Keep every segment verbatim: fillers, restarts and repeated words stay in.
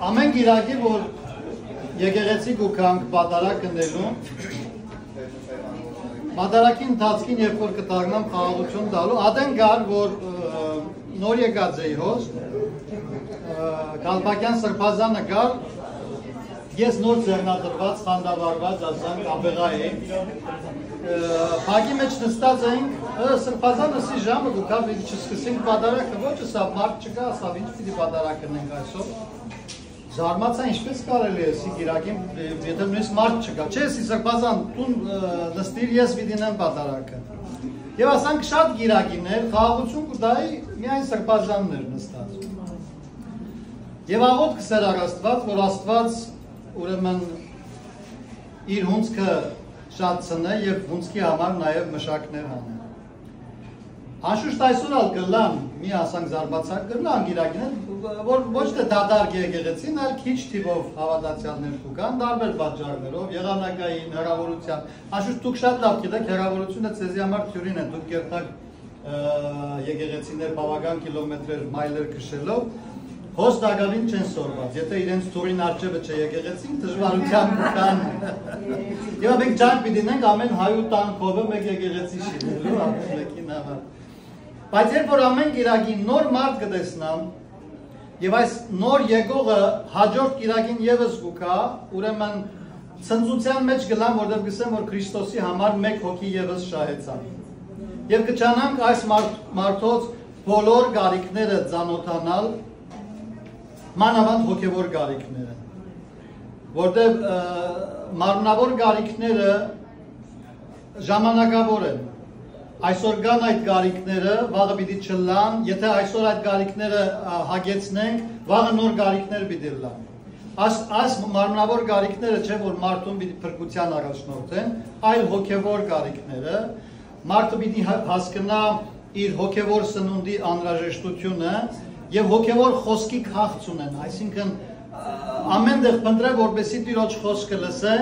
Ամէն կիրակի, որ եկեղեցի կու գանք պատարագ ընելու, պատարագի ընթացքին, երբ որ կը դառնամ խաղաղութիւն տալու, ատեն կար, որ, ը, նոր եկած էի հոս, ը, Կալպակեան սրբազանը կար, ես նոր ձեռնադրուած, խանդավառուած, ասանք, աբեղայ էի։ Ը, բակի մէջ նստած էինք, ը, սրբազանը ասի ժամը կու գայ, պիտի չսկսենք պատարագը, ոչ, ըսաւ, մարդ չկայ, ըսաւ, ինչ պիտի պատարագ ընենք այսօր։ Զարմացայ, ինչպէս կարելի է, սի կիրակին, ը, եթե նույնիսկ մարդ չկայ։ Չէ, սի սրբազան, դուն, ը, նստիր, ես պիտի ընեմ պատարագը։ Եւ ասանք շատ կիրակին էր, խաղաղութիւն կու տայի, միայն սրբազանն էր նստած։ Եւ աղօթք կ'ըսէր առ Աստուած, որ Աստուած, ուրեմն, իր հունձքը շատցնէ եւ հունձքի համար նաեւ մշակներ հանէ։ Անշուշտ այսօր ալ կ'ըլլան, մի ասանք զարմացաք, կ'ըլլան կիրակին, որ ոչ թէ դատարկ եկեղեցին, այլ քիչ թիւով հաւատացեալներ կու գան, տարբեր պատճառներով, եղանակային, հեռաւորութեան։ Անշուշտ դուք շատ լաւ գիտէք, հեռաւորութիւնը ձեզի համար թիւրին է, դուք կ'երթաք, ը, եկեղեցիներ բաւական կիլոմետրեր, մայլեր քշելով, հոս տակաւին չեն սորված, եթե իրենց թուրին արջերը չէ եկեղեցին, դժուարութեան կան։ Եվ մենք ջանք պիտի ունենք ամէն հայու տան քովը մէկ եկեղեցի շինելու, ամէն մեկին համար։ Բայց երբ որ ամէն կիրակի նոր մարդ կը տեսնամ, եւ այս նոր եկողը հաջորդ կիրակին եւս կու գայ, ուրեմն ցնծութեան մէջ կ'ըլլամ, որտեղ կ'ըսեմ, որ Քրիստոսի համար մէկ հոգի եւս շահեցան։ Եւ կը ջանանք այս մարդ-, մարդոց բոլոր կարիքները ծանօթանալ, մանաւանդ հոգեւոր կարիքները, որտեղ, ը, մարմնաւոր կարիքները ժամանակաւոր են։ Այսօր կան այդ կարիքները, վաղը պիտի չըլլան, եթե այսօր այդ կարիքները, ա, հագեցնենք, վաղը նոր կարիքներ պիտի ըլլան։ Այս, այս մարմնաւոր կարիքները չէ, որ մարդուն պիտի փրկութեան առաջնորդեն, այլ հոգեւոր կարիքները, մարդը պիտի հա-, հասկնայ իր հոգեւոր սնունդի անհրաժեշտութիւնը եւ հոգեւոր խօսքի քաղց ունենայ, այսինքն, ա, ամէն տեղ փնտռէ, որպեսզի Տիրոջ խօսքը լսէ,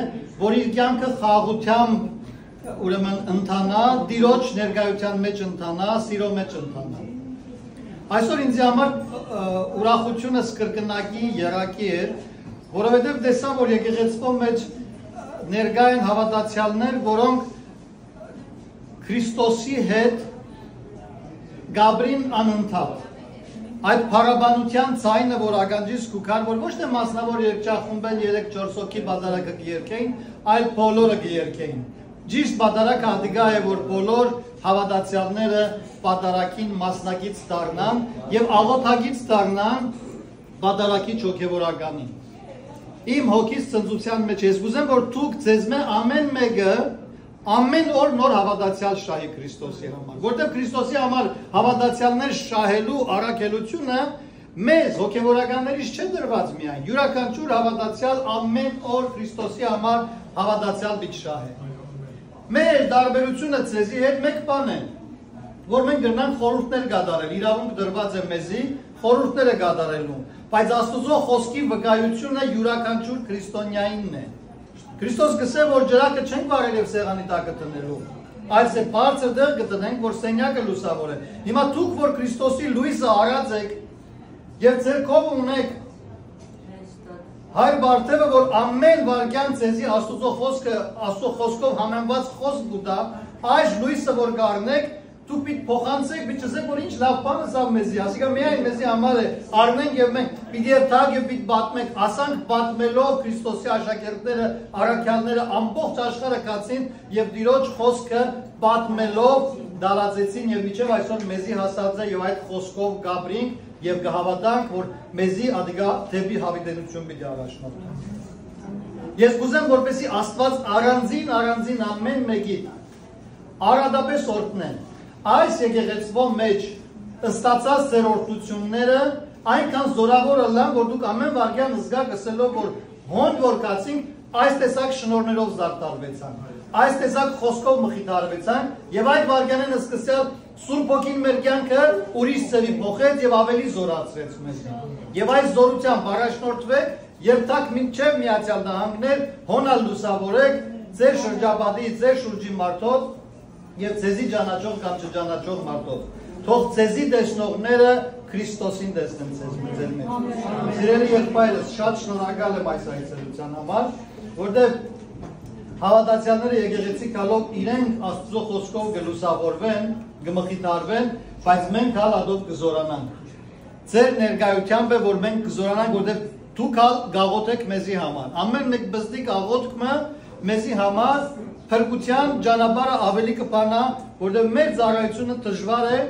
որ իր կեանքը խաղաղութեամբ, ուրեմն, ընթանայ, Տիրոջ ներկայութեան մէջ ընթանայ, սիրո մէջ ընթանայ։ Այսօր ինձի համար, ը, ուրախութիւնս կրկնակի եռակի էր, որովհետեւ տեսայ, որ եկեղեցւոյ մէջ ներկայ են հաւատացեալներ, որոնք Քրիստոսի հետ կ'ապրին անընդհատ։ Այդ փառաբանութեան ձայնը, որ ականջիս կու գար, որ ոչ թէ մասնաւոր երգչախումբէն երեք-չորս հոգի պատարագը կ'երգէին, այլ բոլորը կ'երգէին։ Ճիշտ պատարագը ատիկա է, որ բոլոր հաւատացեալները պատարագին մասնակից դառնան եւ աղօթակից դառնան պատարագի հոգեւորականին։ Իմ հոգիս ցնծութեան մէջ ես կ'ուզեմ, որ դուք ձեզմէ ամէն մէկը ամէն օր նոր հաւատացեալ շահի Քրիստոսի համար, որտեղ Քրիստոսի համար հաւատացեալներ շահելու առաքելութիւնը մեզ, հոգեվորականներիս, չէ տրուած միայն, իւրաքանչիւր հաւատացեալ ամէն օր Քրիստոսի համար հաւատացեալ պիտի շահէ։ Մեր տարբերութիւնը ձեզի հետ մէկ բան է, որ մենք կրնանք խորհուրդներ կատարել, իրաւունք տրուած է մեզի խորհուրդները կատարելու, բայց Աստուծոյ խօսքի վկայութիւնը իւրաքանչիւր քրիստոնեայինն է։ Քրիստոս կ'ըսէ, որ ճրագը չենք վառել եւ սեղանի տակը դնելու, այլ սէ բարձր տեղ կը դնենք, որ սենեակը լուսաւոր է։ Հիմա դուք, որ Քրիստոսի լոյսը առած եք եւ ձեր քովը ունեք Հայր Բարթեւը, որ ամէն վայրկեան ձեզի Աստուծոյ խօսքը, Աստուծոյ խօսքով համեմված խօսք կու տայ, այս լոյսը որ կ'առնեք, դուք պիտի փոխանցեք, պիտի չըսեք, որ ինչ լաւ բան ըսաւ մեզի, ասիկա միայն մեզի համար է, առնենք եւ մենք պիտի երթանք եւ պիտի պատմենք, ասանք պատմելով Քրիստոսի աշակերտները, առաքյալները, ամբողջ աշխարհը գացին եւ Տիրոջ խօսքը պատմելով տարածեցին եւ մինչեւ այսօր մեզի հասած է եւ այդ խօսքով կ'ապրինք եւ կը հաւատանք, որ մեզի ատիկա դէպի յաւիտենութիւն պիտի առաջնորդի։ Ես կ'ուզեմ, որպեսզի Աստուած առանձին, առանձին ամէն մէկի արատապէս օրհնեն։ Այս եկեղեցւոյ մէջ ստացած ձեր օրհնութիւնները այնքան զօրաւոր ըլլան, որ դուք ամէն վայրկեան զգաք ըսելով, որ հոն որ գացինք, այս տեսակ շնորհներով զարդարուեցանք, այս տեսակ խօսքով մխիթարուեցանք եւ այդ վայրկեանէն սկսեալ Սուրբ Հոգին մեր կեանքը ուրիշ ձեւի փոխեց եւ աւելի զօրացրեց մեզ։ Եւ այս զօրութեամբ առաջնորդուեք, երթաք մինչեւ Միացեալ Նահանգներ, հոն ալ լուսաւորեք ձեր շրջապատի, ձեր շուրջի մարդոց եւ ձեզի ճանաչող կամ չճանաչող մարդոց։ Թող ձեզի տեսնողները Քրիստոսին տեսնեմ ձեզ մեծեր մեջ։ Սիրելի եղբայրս, շատ շնորհակալ եմ այս այցելության համար, որտեղ հաւատացյալները եկեղեցի գալով իրենք Աստուծոյ խօսքով կը լուսաւորուեն, կը մխիթարուեն, բայց մենք ալ ատով կը զօրանանք։ Ձեր ներկայութեամբ է, որ մենք կը զօրանանք, որտեղ դուք ալ կ'աղօթէք մեզի համար։ Ամէն մէկ պզտիկ աղօթք մը մեզի համար փրկութեան ճանապարհը աւելի կը բանայ, որտեղ մեր ծառայութիւնը դժուար է,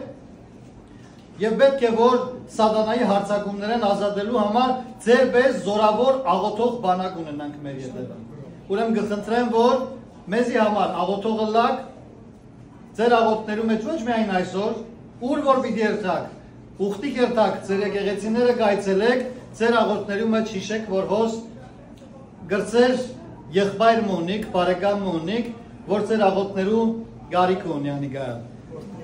եւ պէտք է որ սատանայի յարձակումներէն ազատելու համար ձեր պէս զօրաւոր աղօթող բանակ ունենանք մեր ետեւը։ Ուրեմն կը խնդրեմ, որ մեզի համար աղօթող ըլլաք, ձեր աղօթքներու մեջ ոչ միայն այսօր, ուր որ պիտի երթաք, ուխտի կ'երթաք, ձեր եկեղեցիները կ'այցելէք, ձեր աղօթքներու մեջ յիշէք, որ հոս կրցեր եղբայր մը ունիք, բարեկամ մը ունիք, որ ձեր աղօթքներու կարիքը ունի անիկա։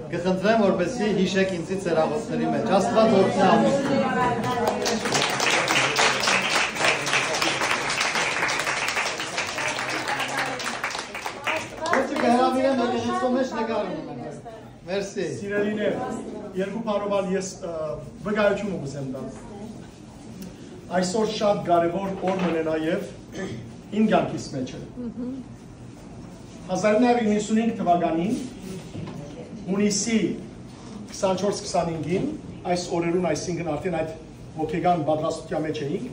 Կը խնդրեմ, որպեսզի յիշէք ինձի ձեր աղօթքների մեջ։ Աստուած օրհնի ամէնքին։ Ո՞վ կը հրաւիրեմ եկեղեցու մեջ նկար ունենանք։ Մերսի։ Սիրելիներ, երկու բառով ալ ես, ը, վկայութիւն կ'ուզեմ տալ։ Այսօր շատ կարեւոր օր մը մնա եւ իմ կյանքիս մեջ է։ Հազար ինը հարիւր հինգ թուականին, հունիսի քսանչորս քսանհինգին, այս օրերուն, այսինքն արդեն այդ հոգեկան պատրաստության մեջ էինք,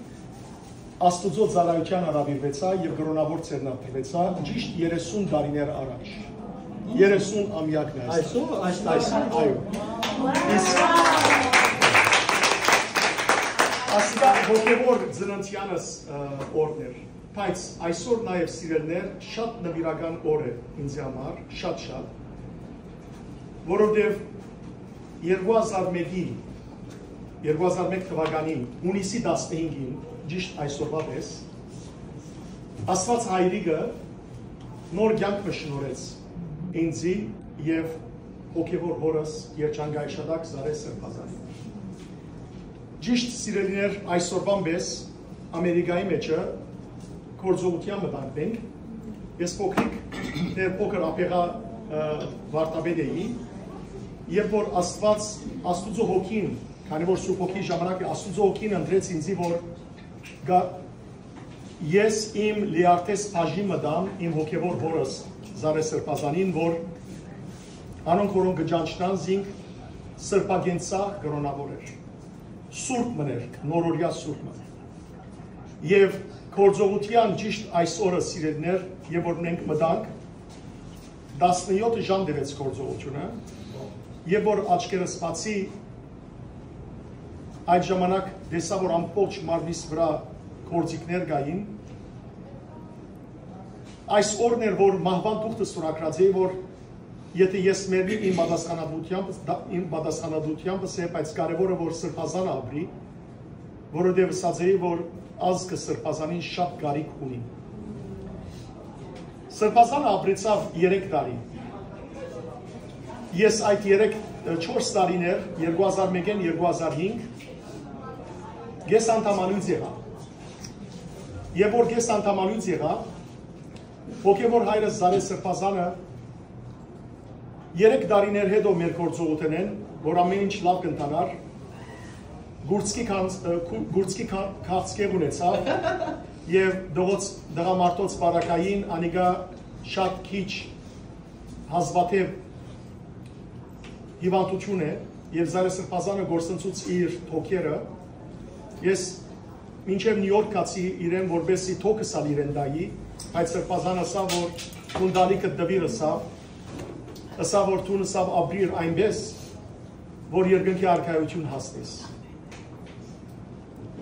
Աստուծոյ ծառայութեան հրաւիրուեցայ եւ կրօնաւոր ձեռնադրուեցայ ճիշտ երեսուն տարիներ առաջ։ Երեսուն ամեակն է այս։ Այսօր, այս տարի։ Այսօր, այո։ Իսկ ասիկա հոգեվոր ծննդեանս, ը, օրն էր, բայց այսօր նաեւ, սիրելիներ, շատ նուիրական օր է ինձ համար, շատ-շատ, որովհետեւ երկու հազար մէկի, երկու հազար մէկ թուականին հունիսի տասնհինգին, ճիշտ այսօրվա պէս, Աստուած Հայրիկը նոր կեանք մը շնորհեց ինձի եւ հոգեվոր հորս, երջանկայ աշակերտ Զարեհ Սրբազանին։ Ճիշտ, սիրելիներ, այսօրվան պէս Ամերիկայի մեջը գործողութեան մտանք մենք։ Ես փոքրիկ, դեռ փոքր ափեղայ, ը, վարդապետ էի, երբ որ Աստուած, Աստուծոյ հոգին, քանի որ Սուրբ Հոգի ժամանակ է, Աստուծոյ հոգին ընտրեց ինձի, որ գա-, ես իմ լիարդէս բաժին մտամ իմ հոգեվոր հորս Զարեհ Սրբազանին, որ անոնք, որոնք կը ճանչնան զինք, սրբագենցաղ կրօնաւոր էր, սուրբ մըն էր, նորօրեայ սուրբ մը։ Եւ գործողութեան ճիշտ այս օրը, սիրելիներ, երբ որ մենք մտանք, տասնեօթ ժամ տեւեց գործողութիւնը, եւ որ աչքերս բացի, այդ ժամանակ տեսայ, որ ամբողջ մարմնիս վրայ գործիքներ կային։ Այս օրն էր, որ մահուան թուղթը ստորագրած էի, որ եթե ես մեռնի, իմ պատասխանատվությամբ, դա իմ պատասխանատվությամբ է, բայց կարևորը, որ Սրբազանը ապրի, որովհետեւ ըսած էի, որ ազգը Սրբազանին շատ կարիք ունի։ Սրբազանը ապրեցաւ երեք տարի։ Ես այդ երեք, չորս տարիներ, երկու հազար մէկէն երկու հազար հինգ, կես անդամալոյծ եղայ։ Եւ որ կես անդամալոյծ եղայ, հոգեվոր հայրս Զարեհ Սրբազանը երեք տարիներ հետո մեր գործողութենէն, որ ամեն ինչ լաւ կ'ընթանար, կուրծքի քանց-, ը, քու-, կուրծքի քա-, քաղցկեղ ունեցաւ եւ տղոց-, տղամարդոց պարագային անիկա շատ քիչ հազվադեպ հիւանդութիւն է եւ Զարեհ Սրբազանը գործընծուց իր թոքերը։ Ես մինչեւ Նիու Յորք գացի իրեն, որպեսզի թոքս ալ իրեն տայի, բայց Սրբազան ըսաւ, որ «Քուն տալիքը տուիր», ըսաւ, ըսաւ, որ դուն, ըսաւ, ապրիր այնպէս, որ երկնքի արքայութիւն հասնես։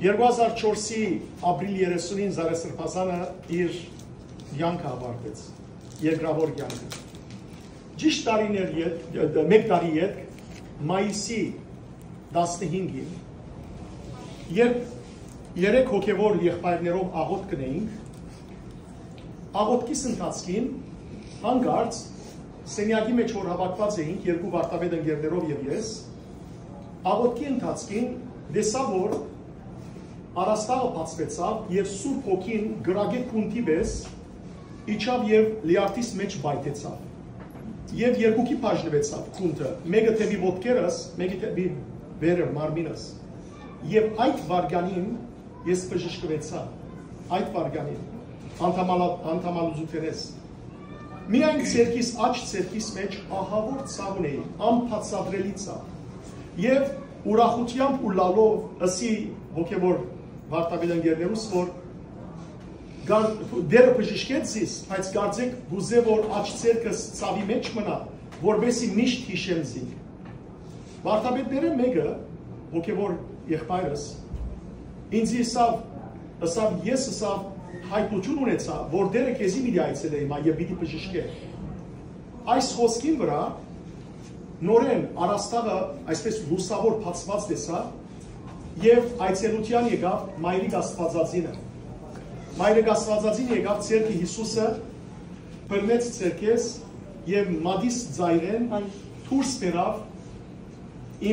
Երկու հազար չորսի ապրիլ երեսունին Զարեհ Սրբազանը իր կեանքը աւարտեց, երկրաւոր կեանքը։ Ճիշտ տարիներ յետ-, մեկ տարի ետք, մայիսի տասնհինգին, երբ երեք հոգեվոր եղբայրներով աղօթք կ'ընէինք, աղօթքիս ընթացքին հանկարծ սենեակի մեջ որ հաւաքուած էինք երկու վարդապետ ընկերներով եւ ես, աղօթքի ընթացքին տեսայ, որ առաստաղը բացուեցաւ եւ Սուրբ Հոգին կրակէ գունդի պէս իջաւ եւ լիարդիս մեջ պայթեցաւ։ Եւ երկուքի բաժնուեցաւ գունդը, մէկը դէպի ոտքերս, մէկը դէպի վերը մարմինս։ Եւ այդ վարկանին ես բժշկուեցայ, այդ վարկանին, անդամալա-, անդամալուծութենէս։ Միայն ձերքիս, աջ ձերքիս մէջ ահաւոր ցաւ ունէի, անբացատրելի ցաւ։ Եւ ուրախութեամբ ու լալով ըսի հոգեւոր վարդապետ ընկերներուս, որ գար-, Տէրը բժշկեց զիս, բայց կարծէք կ'ուզէ որ աջ ձերքս ցաւի մէջ մնայ, որպէսզի միշտ յիշեմ զինք։ Վարդապետներէ մէկը, հոգեւոր եղբայրս, ինձ ըսաւ, ըսաւ, ես ըսաւ, յայտնութիւն ունեցայ, որ Տէրը քեզի պիտի այցելէ հիմա եւ պիտի բժշկէ։ Այս խօսքին վրայ նորէն առաստաղը այսպես լուսաւոր բացուած տեսայ եւ այցելութեան եկաւ Մայրիկ Աստուածածինը։ Մայրիկ Աստուածածինը եկաւ ձեռքը Յիսուսը բռնեց ձեռքէս եւ մատիս ծայրէն դուրս բերաւ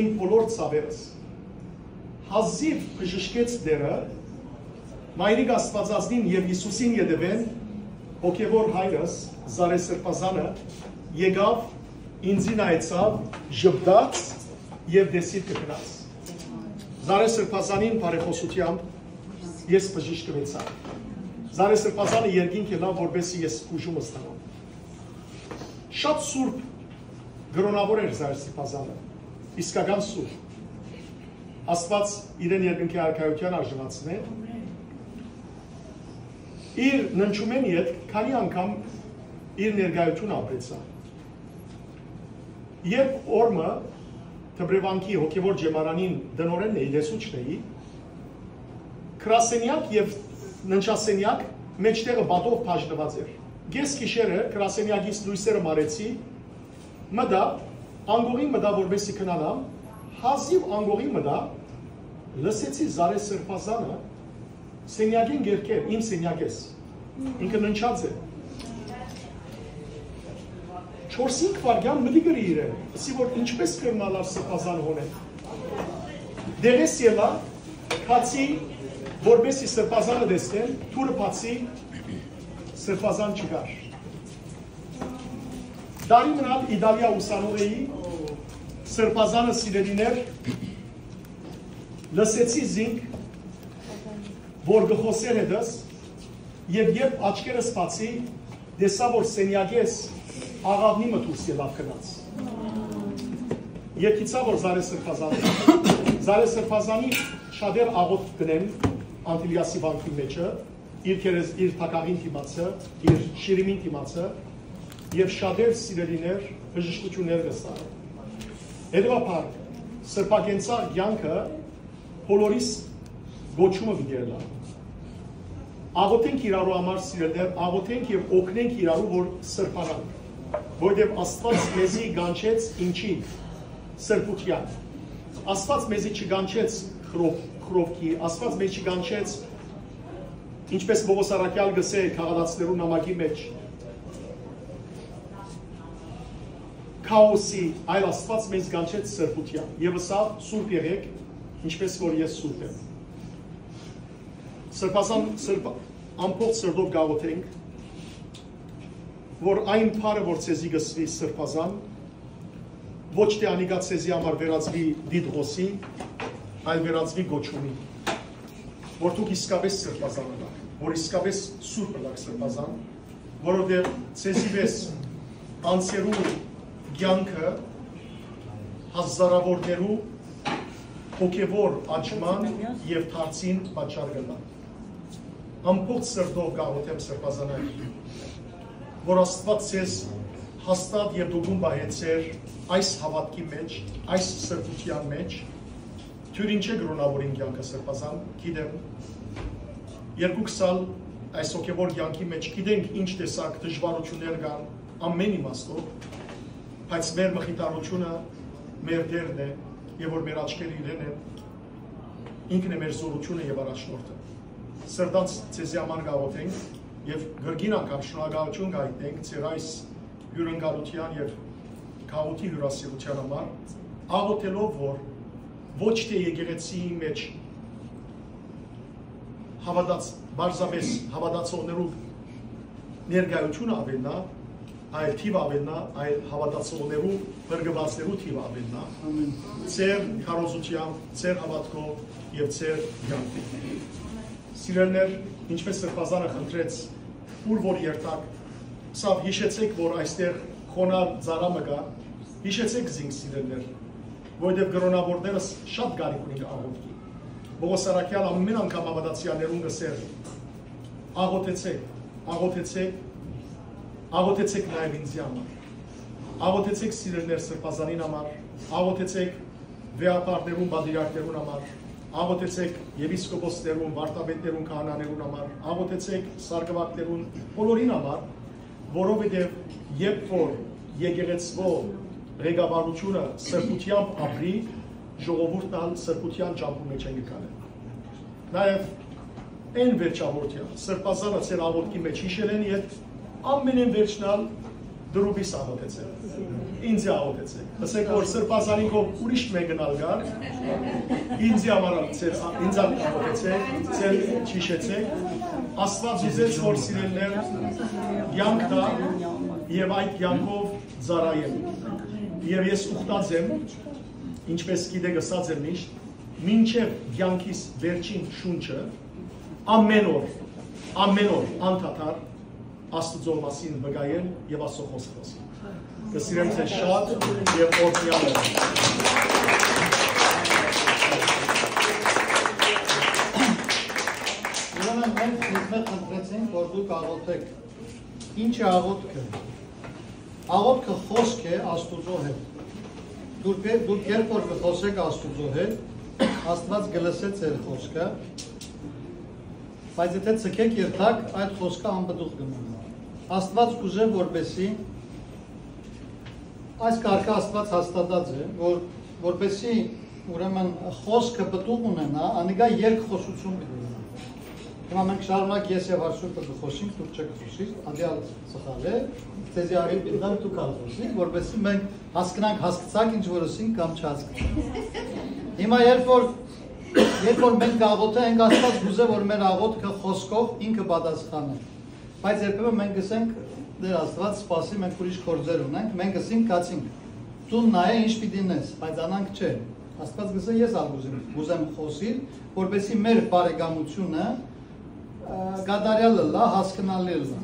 իմ բոլոր ցաւերս։ Հազիւ բժշկեց Տէրը, Մայրիկ Աստուածածնին եւ Յիսուսին ետեւէն հոգեւոր հայրս Զարե Սրբազանը եկաւ, ինձի նայեցաւ, ժպտաց եւ դեսիլ կը գնաց։ Զարե Սրբազանին բարեխօսութեամբ ես բժշկուեցայ։ Զարե Սրբազանը երկինք ելաւ, որպեսզի ես բուժում ստանամ։ Շատ սուրբ կրօնաւոր էր Զարե Սրբազանը, իսկական սուրբ։ Աստուած իրեն երկնքի արքայութեան արժանացնէ։ Իր ննջումէն ետք քանի անգամ իր ներկայութիւնը ապրեցայ։ Երբ օրը Դպրեվանքի հոգեվոր ջեմարանին տնօրէնն էի, լեցուչն էի, գրասենեակ եւ ննջասենեակ մէջտեղը պատով բաժնուած էր։ Կես գիշերը գրասենեակից լոյսերը մարեցի, մտայ, անկողին մտայ, որպեսզի քնանամ, հազիւ անկողին մտայ, լսեցի Զարե Սրբազանը սենյակին կերկեր, իմ սենյակէս։ Ինքը ննջած է։ Չորս-հինգ վայրկեան մտի կրի իրեն, ըսի որ ինչպես կրնալար Սրբազան հոնել։ Դեղէս ելայ, քացի, որպեսզի Սրբազանը տեսնեմ, դուռը բացի, Սրբազան չկար։ Տարի մնալ Իտալիա ուսանող էի, Սրբազանը, սիրելիներ, լսեցի զինք, որ կը խօսէր հետս, եւ երբ աչքերս բացի, տեսայ որ սենեակէս աղաւնի մը դուրս ելաւ գնաց։ Երգիցայ որ Զարե Սրբազան, Զարե Սրբազանի շատեր աղօթք կ'ընեն Անտիլիասի վանքի մէջը, իր քերեզ-, իր թագաղին դիմացը, իր շիրիմին դիմացը, եւ շատեր, սիրելիներ, բժշկութիւններ կը ստանան։ Հետեւաբար, սրբակենցաղ կեանքը բոլորիս կոչումը պիտի ըլլայ։ Աղօթենք իրարու համար, սիրելիներ, աղօթենք եւ օգնենք իրարու, որ սրբանանք, որովհետեւ Աստուած մեզի կանչեց ինչի, սրբութեան։ Աստուած մեզի չկանչեց խրով-, խրովքի, Աստուած մեզ չկանչեց, ինչպես Պողոս առաքյալ կ'ըսէ Գաղատացիներու նամակի մէջ, քաոսի, այլ Աստուած մեզ կանչեց սրբութեան։ Եւ ըսաւ. «Սուրբ եղեք, ինչպես որ ես սուրբ եմ»։ Սրբազան, սրբ, ամբողջ սրտով կ'աղօթենք, որ այն բառը, որ ձեզի կ'ըսուի Սրբազան, ոչ թէ անիկա ձեզի համար վերածուի դիտողոսի, այլ վերածուի կոչումի, որ դուք իսկապես Սրբազան ըլլաք, որ իսկապես սուրբ ըլլաք Սրբազան, որովհետեւ ձեզի պէս անձերու կեանքը հազարաւորներու հոգեվոր աճման եւ դարձին պատճառ կ'ըլլաք։ Ամբողջ սրտով կ'աղօթեմ, Սրբազան, որ Աստուած ձեզ հաստատ եւ դուկուն պահեցեր այս հաւատքի մէջ, այս սրբութեան մէջ։ Դուք ինչ է կրոնավորին կեանքը, Սրբազան, գիտեմ։ Երկուքս ալ այս հոգեվոր կեանքի մէջ գիտենք ինչ տեսակ դժվարութիւններ կան ամէն իմաստով, բայց մեր մխիթարությունը մեր Տէրն է, եւ որ մեր աչքերը իրեն են, ինքն է մեր զորությունը եւ առաջնորդը։ Սրտանց ձեզի համար կ'աղօթենք եւ կրկին անգամ շնորհակալութիւն կ'այտնենք ձեր այս հիւրընկալութեան եւ գաղութի հիւրասիրութեան համար, աղօթելով որ ոչ թէ եկեղեցիի մէջ հաւատաց-, պարզապէս հաւատացողներու ներկայութիւնը աւելնայ, այլ թիւ աւելնայ, այլ հաւատացողներու, փրկուածներու թիւ աւելնայ, ձեր քարոզութեամբ, ձեր հաւատքով եւ ձեր կեանքով։ Սիրելիներ, ինչպէս Սրբազանը խնդրեց, ուր որ երթաք, սա յիշեցէք, որ այստեղ խոնար ծառայ մը կայ, յիշեցէք զինք, սիրելիներ, որովհետեւ կրոնավորներս շատ կարիք ունին աղոթքի։ Պողոս Առաքեալ ամէն անգամ հաւատացեալներուն կ'ըսէր. «Աղոթեցէք, աղոթեցէք, աղոթեցէք նաեւ ինձի համար։ Աղոթեցէք, սիրելիներ, Սրբազանին համար, աղոթեցէք վեհափառներուն, պատրիարքներուն համար, աղոթեցէք եպիսկոպոսներուն, վարդապետներուն, քահանաներուն համար, աղոթեցէք սարկուակներուն, բոլորին համար, որովհետեւ երբ որ եկեղեցւոյ ղեկավարութիւնը սրբութեամբ ապրի, ժողովուրդն ալ սրբութեան ճամբու մէջ են կը գալեն»։ Նաեւ այն վերջաւորթեան, Սրբազանը ձեր աղոթքի մէջ յիշելէն ետք, ամէնէն վերջն ալ դրուպիս աղոթեցէք, ինձի աղոթեցէք։ Ըսէք, որ Սրբազանին քով ուրիշ մէկն ալ կար, ինձի համար ալ ձեր, ինձ ալ աղոթեցէք, ձեր յիշեցէք։ Աստուած ուզեց, որ, սիրելիներ, կեանք տայ եւ այդ կեանքով ծառայեմ։ Եւ ես ուխտած եմ, ինչպէս գիտէք, ըսած եմ միշտ, մինչեւ կեանքիս վերջին շունչը, ամէն օր, ամէն օր անդադար Աստուծոյ մասին վկայել եւ Աստուծոյ խօսքը խօսել։ Կը սիրեմ ձեզ շատ եւ օրհնեալ եմ։ Ուրեմն մենք ինձ մէջ խնդրեցինք, որ դուք աղոթեք։ Ինչ է աղոթքը։ Աղոթքը խօսք է Աստուծոյ հետ։ Դուք, դուք երբ որ կը խօսեք Աստուծոյ հետ, Աստուած կը լսէ ձեր խօսքը, բայց եթէ ձգեք երթաք, այդ խօսքը անպտուղ կը մնայ։ Աստուած կ'ուզէ, որպեսզի այս կարգը Աստուած հաստատած է, որ, որպեսզի, ուրեմն, խօսքը պտուղ ունենայ, անիկա երկխօսութիւն պիտի ունենայ։ Հիմա մենք շարունակ ես եւ Արսուլքը կը խօսինք, դուք չեք խօսիր, ատեալ սխալ է, ձեզի աղիլ պիտի տամ, դուք ալ խօսիք, որպեսզի մենք հասկնանք, հասկցաք ինչ որ ըսինք կամ չհասկցաք։ Հիմա երբ որ, երբ որ մենք կաղոթենք, Աստուած կ'ուզէ, որ մեր աղոթքը խօսքով ինքը պատասխանէ։ Բայց երբեմն մենք կ'ըսենք, «Տէր Աստուած, սպասի, մենք ուրիշ գործեր ունենք», մենք ըսինք, «Գացինք, դուն նայէ ինչ պիտի նես», բայց անանք չէ։ Աստուած կ'ըսէ, «Ես ալ կ'ուզեմ, կ'ուզեմ խօսիլ, որպեսզի մեր բարեկամությունը, ը, կատարյալ ըլլայ, հասկնալի ըլլայ»։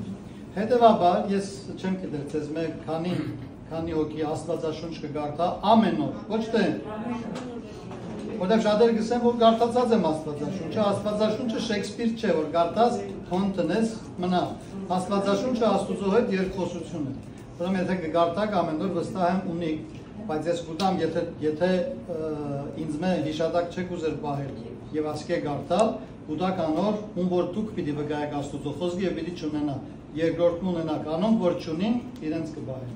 Հետեւաբար, ես չեմ գիտեր, ձեզմէ քանի, քանի հոգի Աստուածաշունչ կը կարդայ ամէն օր, ոչ թե, որտեղ շատերը կ'ըսեն, որ կարդացած եմ Աստուածաշունչը, Աստուածաշունչը Շեքսպիր չէ, որ կարդաս, հոն տնես, մնա։ Աստուածաշունչը Աստուծոյ հետ երկխօսութիւն է։ Ուրեմն, եթէ կը կարդաք ամէն օր, վստահ եմ, ունի, բայց ես կուտամ, եթէ, եթէ, ը, ինձմէ յիշատակ չեք ուզեր պահել եւ ասկէ կարդալ, կուտաք անոր, ում որ դուք պիտի վկայեք Աստուծոյ խօսքը եւ պիտի չունենայ, երկրորդն ունենաք, անոնք որ չունին, իրենց կը պահեն։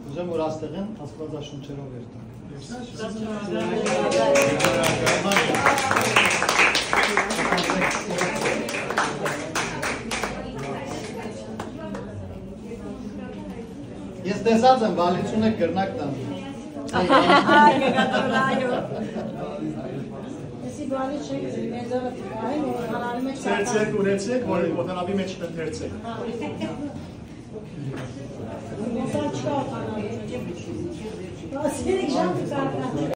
Ուզեմ, որ աստեղէն Աստուածաշունչերով երթանք։ Ես տեսած եմ, վալիցուն եք կրնակ տան։ Այո, կկատարել, այո։ Էսի բանի չեք, մեզովը, այո, հարարում եք Ձեր, ձեր ունեցեք, որ օտանավի մեջ կընթերցեք։ Հա։ Մոսալ չկա օտանավի մեջ։ Երեք ժամ կկարդա։